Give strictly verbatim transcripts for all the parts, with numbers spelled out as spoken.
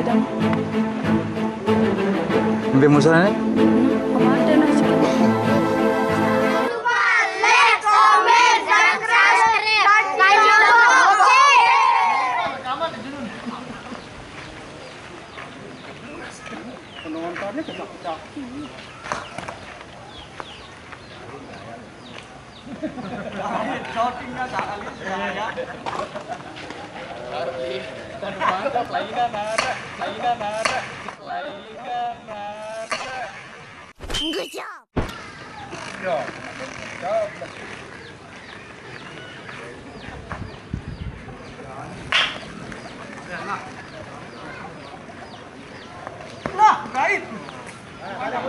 Mbek musuhnya? Kemana nasi? Penontonnya pecah-pecah. Shootingnya tak ada ya. Arli, tadi mantap, lainnya nara, lainnya nara, lainnya nara. Good job. Ya, ya. Nah, baik. Ayo,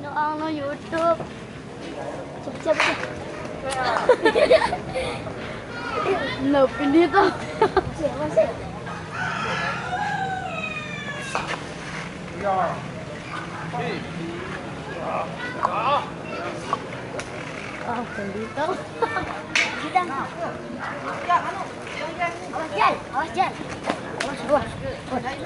no, no YouTube. Siap, siap, siap. No, pindah tuh. Siapa sih? Ah, pindah tuh. Kita. Awas, Jal. Awas, Jal. Awas, awas. Awas.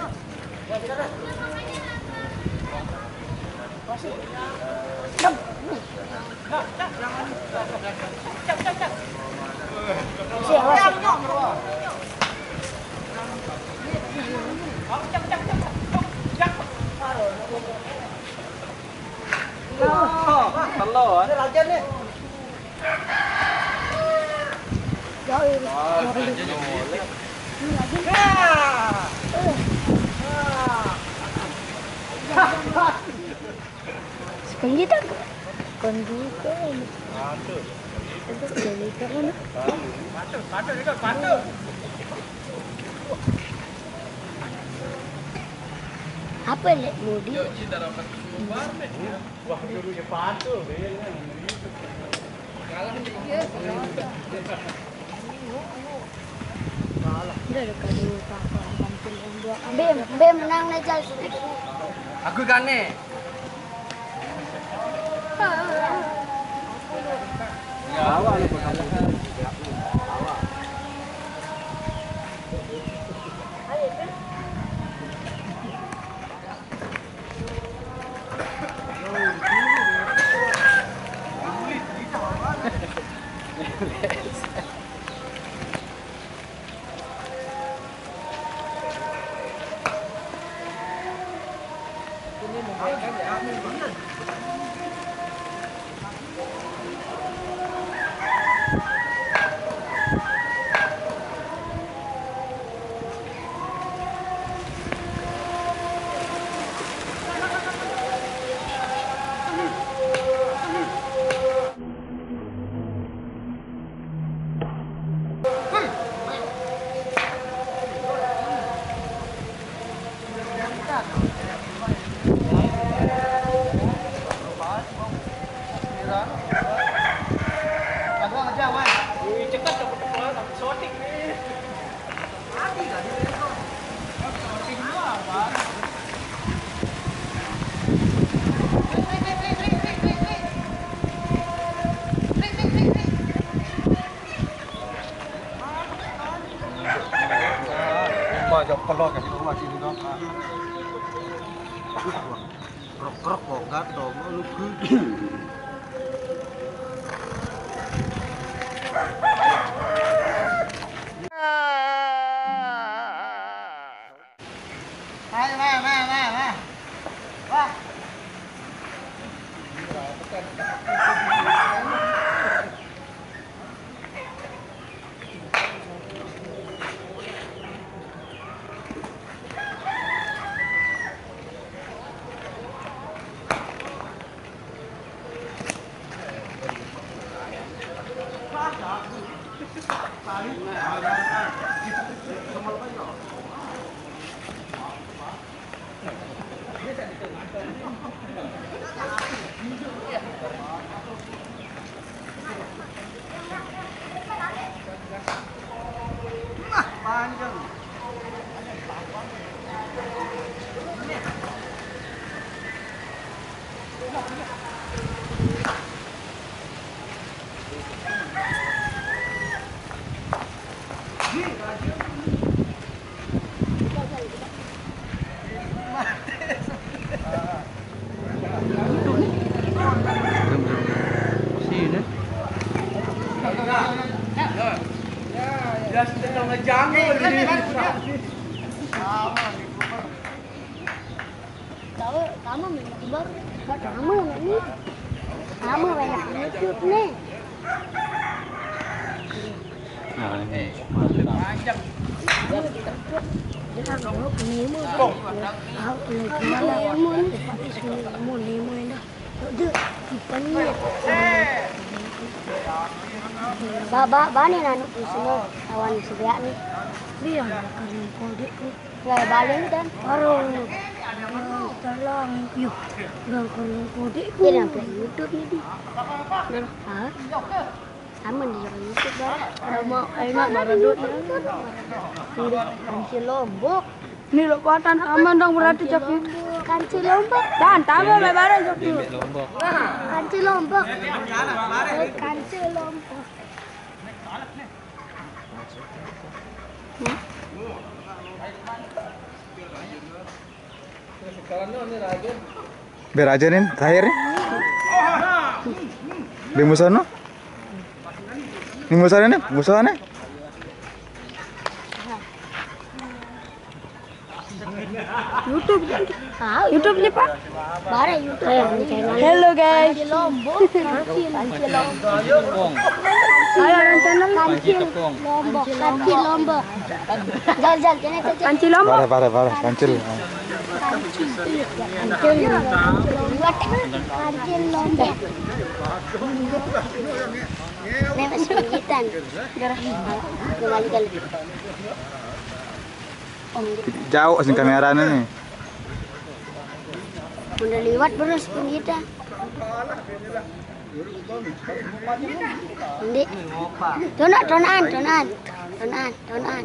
Telo, ah. Ini raja nih. Jauh. Wah, sengaja juga boleh. Ini lagi. Sekali tak? Sekali tak. Itu sekali tak mana? Patut, patut, patut. Apa lek mudi? Wah, dulu ya patut. Udah dekat dulu, Kak. Bim, Bim menang nih, Jal. Aku kan nih. Ya, awak lu. Wah, jauh pelok kasih rumah sini dong. Krok-krok kok gak dong, lu. Ayo, ayo, ayo, ayo, ayo. Wah. Sini. Ya, sudah ngejangkau. Tahu, kamu main YouTuber? Kamu main ini. Kamu banyak YouTube nih. Nah, ini. Nemo. Nemo nih. Nemo, Nemo ini. Udah, ikannya. Baba, bani nanu kusino, awan sebeak nih. Iya, kalau kode. Lah, balik kan. Baru. Tolong. Yuk. Udah kalau kode. Ini sampai YouTube nih, di. Nah, ah. Aman di YouTube, Bang. Sama enak, baru duit. Ini kunci Lombok. Ini lo kuatan aman dong berarti, Cok. Kunci Lombok. Dan tambah lebaran, Cok. Bebek Lombok. Kunci Lombok. Kunci Lombok. Beraja nih, terakhir nih. Di musono? Di musono nih, musono nih. YouTube. YouTube nih, Pak. Bare YouTube. Hello, guys. Lombok. Kancil, kancil Lombok. Ayo, orang channel. Kancil Lombok. Kancil Lombok. Jal, jal, kene kancil. Kancil Lombok. Bare, bare, bare, kancil. Kancil. Kancil Lombok. Kancil Lombok. Ini masih kejutan. Kembali kali. Jauh sih kameranya nih. Udah liwat terus pun kita. Ndi. Tona, tonaan, tonaan. Tonaan, tonaan.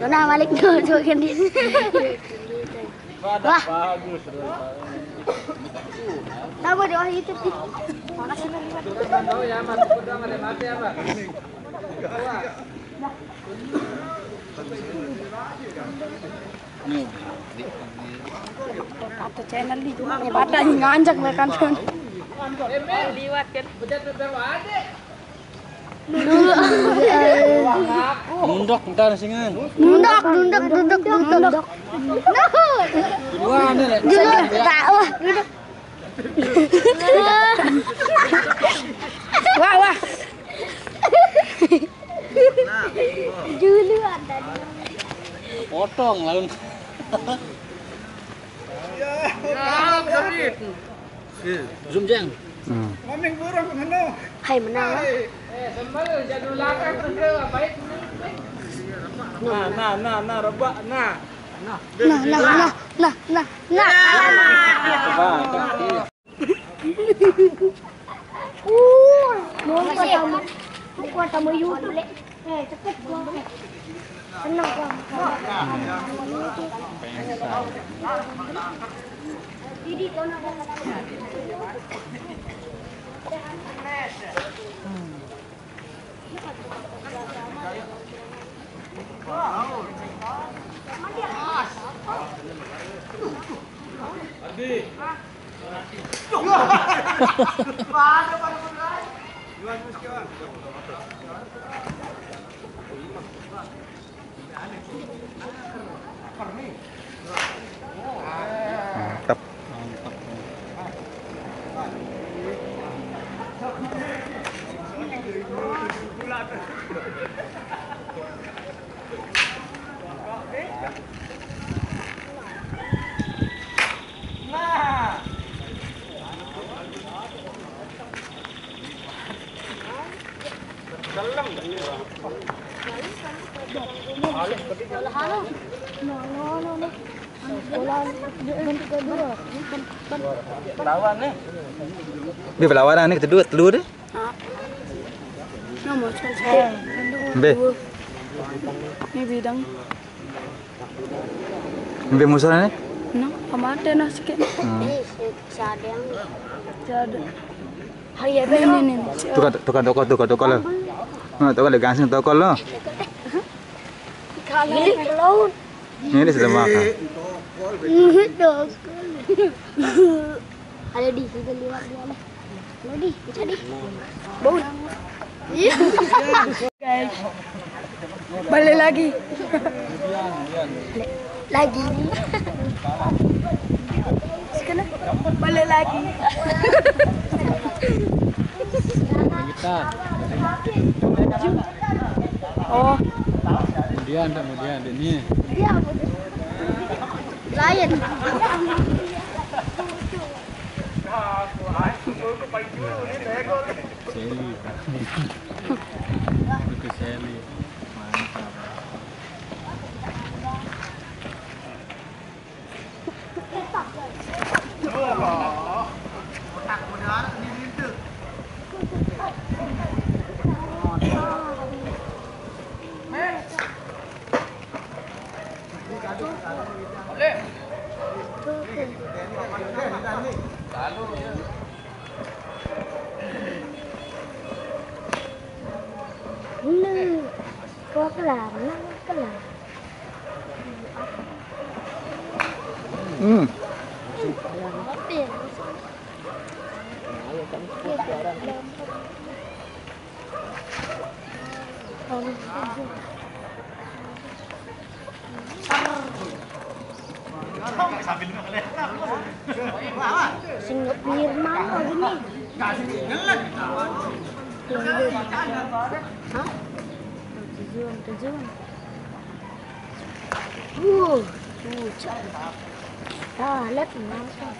Tonaan balik tuh, tuh kan di. Wah. Tahu doa itu. Makasih. Tahu ya, Mas. Udah ada mati apa? Nih, di, di. Satu channel di, pada nganjak mereka kan. Liwat kan. Nunduk, ntar singan. Nunduk, nunduk, nunduk, nunduk. Wah, ini. Dulu, tak, wah, nunduk. Wah, wah. Dulu ada. Potong lalu. Zoom, Jeng. Hmm. Hai, menang lah. Nah, nah, nah, nah, rebak, nah. Nah, nah, nah, nah, nah, nah. Mau pertama, mau pertama YouTube, Lek. Eh, cepet gua. Tenang gua. Jadi, kau nak Mantap. Nah. Dalam. Be berlawanan ni kedua, telur deh. Nama saya? Be. Ni bidang. Be musuh ni? No, sama ada nah sikit. Hmm. Ini si, si ada yang Ada. Ni, ni, ni, ni. Tukar, tukar tokol, tukar tokol lah. Ha, tokol lah, gansing tokol lah. Kalau ke laut. Ni dia sudah makan. Tokol. Ada di situ lihat dia lah. Lo di, kita di. Bau. Iya. Guys. Balik lagi. Lagi. Sekarang balik lagi. Kita. Oh. Kemudian, kemudian, ini. Lain. Sally. Itu Sally. Mantap. Lu, kau kelar, nak kelar. Hmm. Sing Firman lagi nih. Hah? Tujuan, tujuan. Uh, tuh, cakep. Ah, lihat, mantap.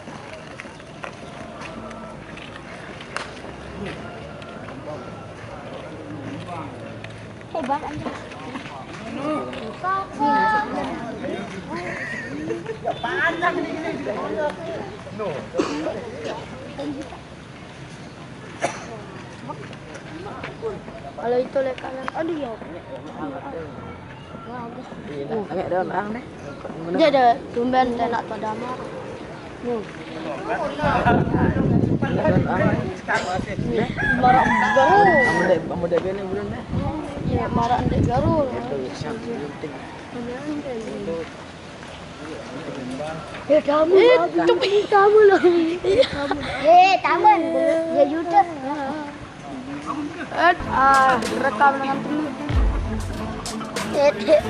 Hebat aja. Kalau itu lek kanan, aduh ya. Bagus. Iya, dah. Agak daun ang deh. Dia ada tumben teh nak pada mah. Nih. Daun ang. Deh. Marah baru. Amun dek, amun dek bini bulan deh. Iya, marah dek baru. Itu siap, penting. Ya, tamu, eh, tamu, tamu lah. Eh, tamu. Ya, YouTube. Eh, ah, rekam dengan penuh. Eh, eh.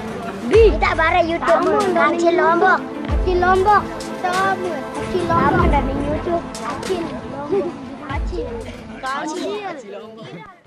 Di. Kita bareng YouTube. Tamu, Acil Lombok. Acil Lombok. Tamu. Acil Lombok. Tamu dari YouTube. Acil Lombok. Acil. Acil.